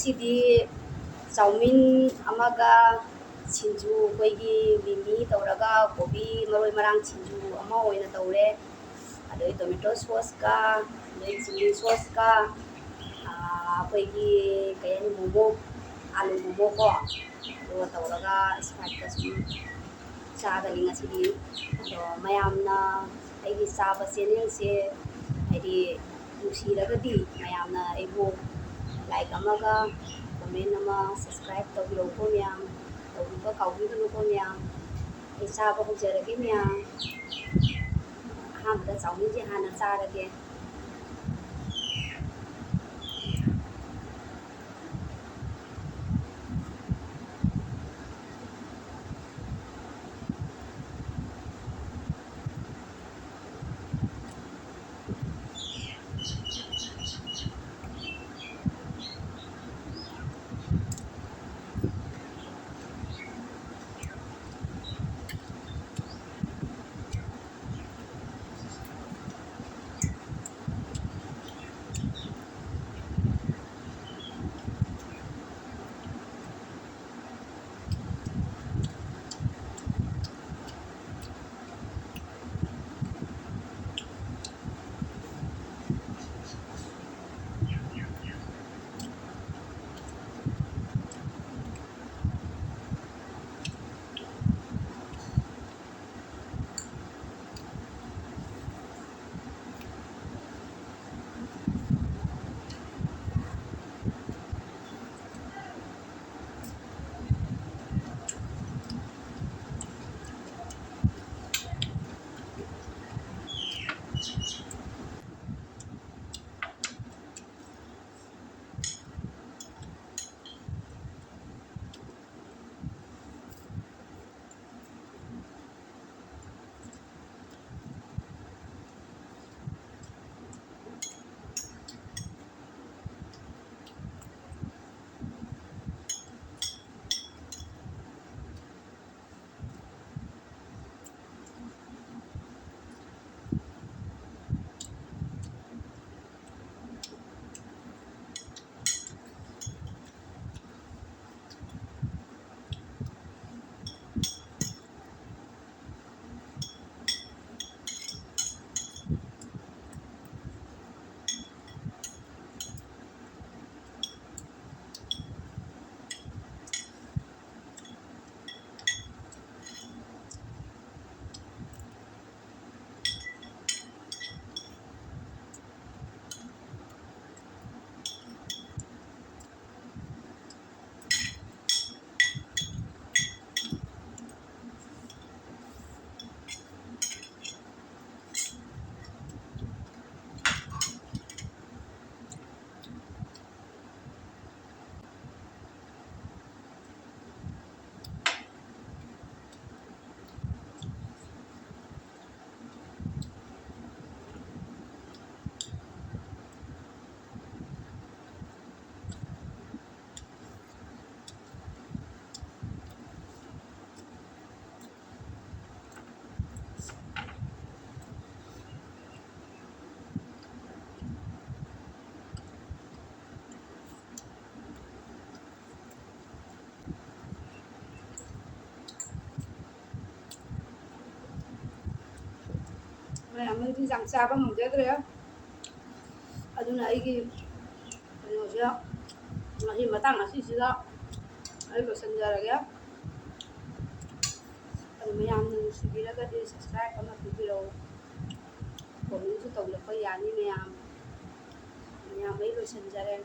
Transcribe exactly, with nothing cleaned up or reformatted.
ꯉꯁꯤꯗꯤ ꯆꯧꯃꯤꯟ ꯑꯃꯒ ꯁꯤꯡꯖꯨ, ꯑꯩꯈꯣꯏꯒꯤ ꯃꯤꯃꯤ ꯇꯧꯔꯒ ꯀꯣꯕꯤ ꯃꯔꯣꯏ ꯃꯔꯥꯡ ꯁꯤꯡꯖꯨ ꯑꯃ ꯑꯣꯏꯅ ꯇꯧꯔꯦ꯫ ꯑꯗꯩ ꯇꯣꯃꯦꯇꯣ ꯁꯣꯁꯀ, ꯑꯗꯩ ꯆꯤꯂꯤ ꯁꯣꯁꯀ, ꯑꯩꯈꯣꯏꯒꯤ ꯀꯩ ꯍꯥꯏꯅꯤ, ꯃꯣꯃꯣ, ꯑꯥꯂꯨ ꯃꯣꯃꯣ ꯀꯣ, ꯑꯗꯨꯒ ꯇꯧꯔꯒ ꯏꯁꯄ꯭ꯔꯥꯏꯠꯀ ꯁꯨꯝ ꯆꯥꯒꯅꯤ ꯉꯁꯤꯗꯤ꯫ ꯑꯗꯣ ꯃꯌꯥꯝꯅ ꯑꯩꯒꯤ ꯆꯥꯕ ꯆꯦꯅꯦꯜꯁꯦ ꯍꯥꯏꯗꯤ ꯅꯨꯡꯁꯤꯔꯒꯗꯤ ꯃꯌꯥꯝꯅ ꯑꯩꯕꯨ ꯂꯥꯏꯛ ꯑꯃꯒ ꯀꯣꯃꯦꯟ ꯑꯃ ꯁꯕꯁꯀ꯭ꯔꯥꯏꯕ ꯇꯧꯕꯤꯔꯛꯎꯀꯣ ꯃꯌꯥꯝ꯫ ꯇꯧꯕꯤꯕ ꯀꯥꯎꯕꯤꯒꯅꯨꯀꯣ ꯃꯌꯥꯝ꯫ ꯑꯩ ꯆꯥꯕ ꯍꯧꯖꯔꯒꯦ ꯃꯌꯥꯝ꯫ ꯑꯍꯥꯟꯕꯗ ꯆꯧꯃꯤꯟꯁꯦ ꯍꯥꯟꯅ ꯆꯥꯔꯒꯦ꯫ ꯃꯌꯥꯝ ꯃꯩꯗꯤ ꯌꯥꯝ ꯆꯥꯕ ꯉꯝꯖꯗ꯭ꯔꯦ꯫ ꯑꯗꯨꯅ ꯑꯩꯒꯤ ꯀꯩꯅꯣꯁꯦ ꯉꯁꯤ ꯃꯇꯥꯡ ꯑꯁꯤꯁꯤꯗ ꯑꯩ ꯂꯣꯏꯁꯤꯟꯖꯔꯒꯦ꯫ ꯑꯗꯨ ꯃꯌꯥꯝꯅ ꯅꯨꯡꯁꯤꯕꯤꯔꯒꯗꯤ subscribe ꯑꯃ ꯄꯤꯕꯤꯔꯛꯎ, commentꯁꯨ ꯇꯧꯔꯛꯄ ꯌꯥꯅꯤ ꯃꯌꯥꯝ꯫ ꯃꯌꯥꯝ ꯑꯩ ꯂꯣꯏꯁꯤꯟꯖꯔꯦ꯫